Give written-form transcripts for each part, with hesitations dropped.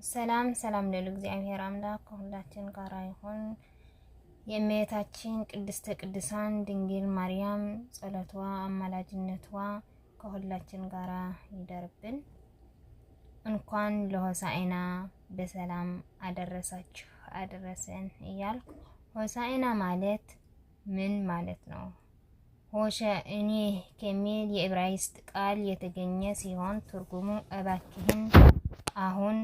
ሰላም ሰላም ለሉ እግዚአብሔር አምላክ ከሁላችን ጋር ይሁን። የእመቤታችን ቅድስተ ቅዱሳን ድንግል ማርያም ጸሎቷ አማላጅነቷ ከሁላችን ጋር ይደርብን። እንኳን ለሆሳዕና በሰላም አደረሳችሁ አደረሰን እያልኩ፣ ሆሳዕና ማለት ምን ማለት ነው? ሆሸዕኒ ከሚል የዕብራይስጥ ቃል የተገኘ ሲሆን ትርጉሙ እባክህን አሁን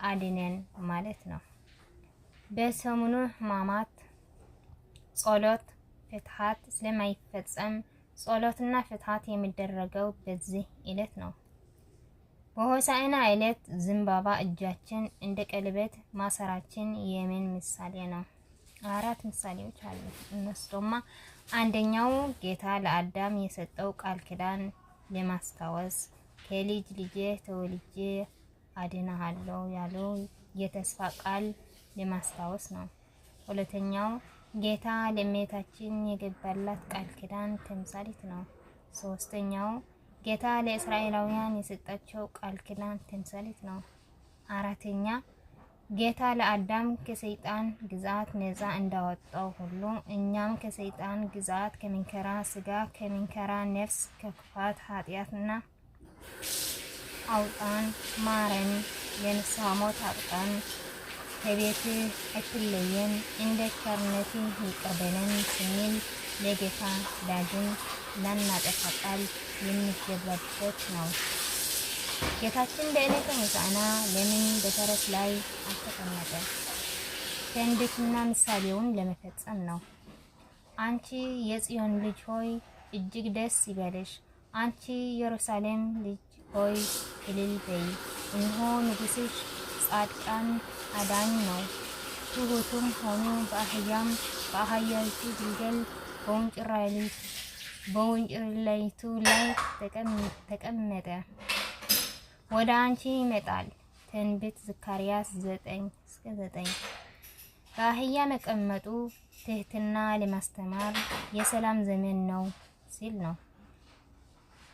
አድነን ማለት ነው። በሰሙነ ሕማማት ጸሎት ፍትሐት ስለማይፈጸም ጸሎትና ፍትሐት የሚደረገው በዚህ ዕለት ነው። በሆሳዕና ዕለት ዘንባባ እጃችን እንደ ቀለበት ማሰራችን የምን ምሳሌ ነው? አራት ምሳሌዎች አሉ። እነሱ ደግሞ አንደኛው ጌታ ለአዳም የሰጠው ቃል ኪዳን ለማስታወስ፣ ከልጅ ልጄ ተወልጄ አድንሃለሁ ያለው የተስፋ ቃል ለማስታወስ ነው። ሁለተኛው ጌታ ለእመቤታችን የገባላት ቃል ኪዳን ተምሳሌት ነው። ሶስተኛው ጌታ ለእስራኤላውያን የሰጣቸው ቃል ኪዳን ተምሳሌት ነው። አራተኛ ጌታ ለአዳም ከሰይጣን ግዛት ነፃ እንዳወጣው ሁሉ እኛም ከሰይጣን ግዛት፣ ከመከራ ስጋ፣ ከመከራ ነፍስ፣ ከክፋት ኃጢአትና አውጣን፣ ማረን፣ ለንስሐ ሞት አብቃን፣ ከቤትህ አትለየን፣ እንደ ቸርነትህ ይቅር በለን ስንል ለጌታ ዳግም ላናጠፋ ቃል የሚገባበት ነው። ጌታችን በዕለተ ሆሳዕና ለምን በፈረስ ላይ አልተቀመጠም? ትንቢትና ምሳሌውን ለመፈጸም ነው። አንቺ የጽዮን ልጅ ሆይ እጅግ ደስ ይበልሽ፣ አንቺ ኢየሩሳሌም ልጅ ሆይ እልል በይ፣ እነሆ ንጉሥሽ ጻድቃን አዳኝ ነው፣ ትሑትም ሆኖ በአህያም በአህያይቱ ግልገል በውርንጭላይቱ ላይ ተቀመጠ፣ ወደ አንቺ ይመጣል። ትንቢት ዘካርያስ 9-9። በአህያ መቀመጡ ትህትና ለማስተማር፣ የሰላም ዘመን ነው ሲል ነው።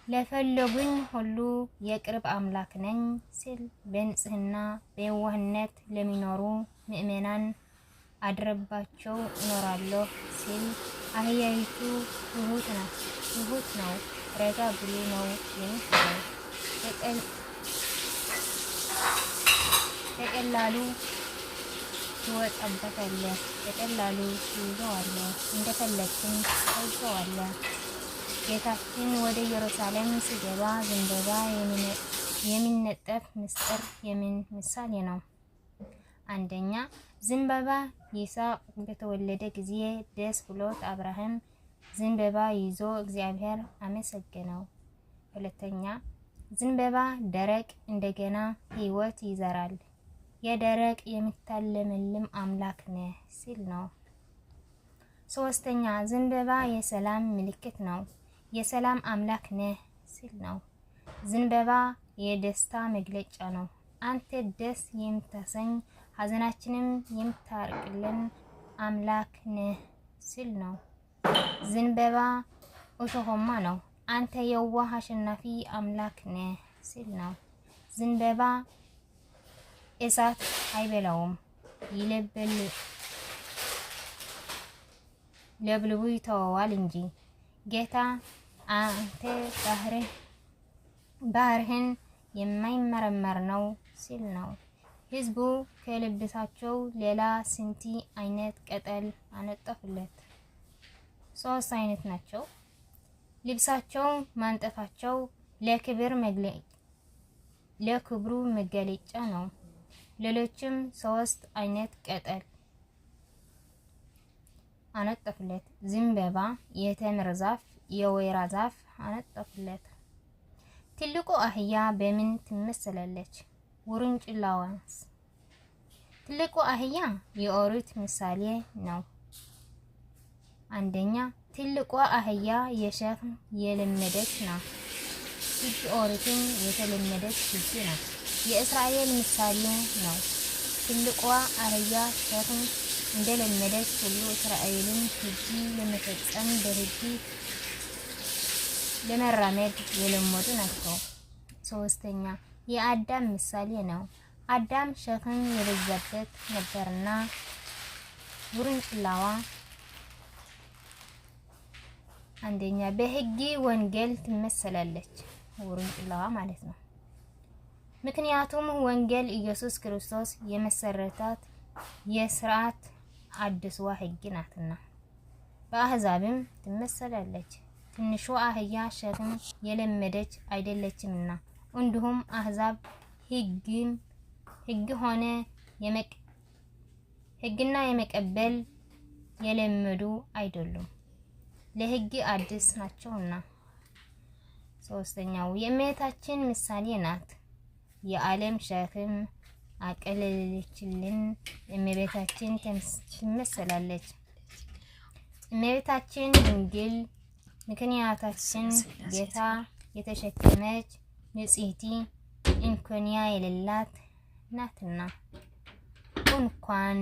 ለፈለጉኝ ሁሉ የቅርብ አምላክ ነኝ ሲል፣ በንጽህና በየዋህነት ለሚኖሩ ምእመናን አድረባቸው እኖራለሁ ሲል። አህያይቱ ትሁት ናት፣ ትሁት ነው፣ ረጋ ብሎ ነው የሚሄደው። በቀላሉ ትወጣበታለህ፣ በቀላሉ ትይዘዋለህ፣ እንደፈለግክም ታዘዋለህ። ጌታችን ወደ ኢየሩሳሌም ሲገባ ዘንባባ የሚነጠፍ ምስጢር የምን ምሳሌ ነው? አንደኛ፣ ዘንባባ ይስሐቅ በተወለደ ጊዜ ደስ ብሎት አብርሃም ዘንባባ ይዞ እግዚአብሔር አመሰገነው። ሁለተኛ፣ ዘንባባ ደረቅ እንደገና ሕይወት ይዘራል። የደረቅ የምታለመልም አምላክ ነህ ሲል ነው። ሶስተኛ፣ ዘንባባ የሰላም ምልክት ነው። የሰላም አምላክ ነህ ሲል ነው። ዘንባባ የደስታ መግለጫ ነው። አንተ ደስ የምታሰኝ፣ ሐዘናችንም የምታርቅልን አምላክ ነህ ሲል ነው። ዘንባባ እሾሃማ ነው። አንተ የዋህ አሸናፊ አምላክ ነህ ሲል ነው። ዘንባባ እሳት አይበላውም፣ ለብልቡ ይተወዋል እንጂ። ጌታ አንተ ባህርህን የማይመረመር ነው ሲል ነው። ህዝቡ ከልብሳቸው ሌላ ስንት አይነት ቅጠል አነጠፉለት? ሶስት አይነት ናቸው። ልብሳቸው ማንጠፋቸው ለክብሩ መገለጫ ነው። ሌሎችም ሶስት አይነት ቅጠል አነጠፉለት። ዘንባባ፣ የተምር ዛፍ፣ የወይራ ዛፍ አነጠፉለት። ትልቁ አህያ በምን ትመሰላለች? ውርንጭላዋስ? ትልቁ አህያ የኦሪት ምሳሌ ነው። አንደኛ፣ ትልቋ አህያ የሸክም የለመደች ናት። ሕግ ኦሪትን የተለመደች ሕግ ናት። የእስራኤል ምሳሌ ነው። ትልቋ አህያ ሸክም እንደለመደች ሁሉ እስራኤልን ሕግ ለመፈጸም፣ በሕግ ለመራመድ የለመዱ ናቸው። ሶስተኛ፣ የአዳም ምሳሌ ነው። አዳም ሸክም የበዛበት ነበርና ውርንጭላዋ አንደኛ በሕግ ወንጌል ትመሰላለች፣ ውርንጭላዋ ማለት ነው። ምክንያቱም ወንጌል ኢየሱስ ክርስቶስ የመሰረታት የስርዓት አዲስዋ ሕግ ናትና። በአሕዛብም ትመሰላለች። ትንሿ አህያ ሸክም የለመደች አይደለችምና፣ እንዲሁም አሕዛብ ሕግ ሆነ ሕግና የመቀበል የለመዱ አይደሉም፣ ለሕግ አዲስ ናቸውና። ሶስተኛው የእመቤታችን ምሳሌ ናት። የዓለም ሸክም አቀለለችልን። እመቤታችን ትመስላለች። እመቤታችን ድንግል ምክንያታችን ጌታ የተሸከመች ንጽሕቲ እንኮንያ የሌላት ናትና እንኳን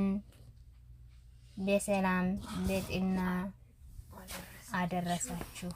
በሰላም በጤና አደረሳችሁ።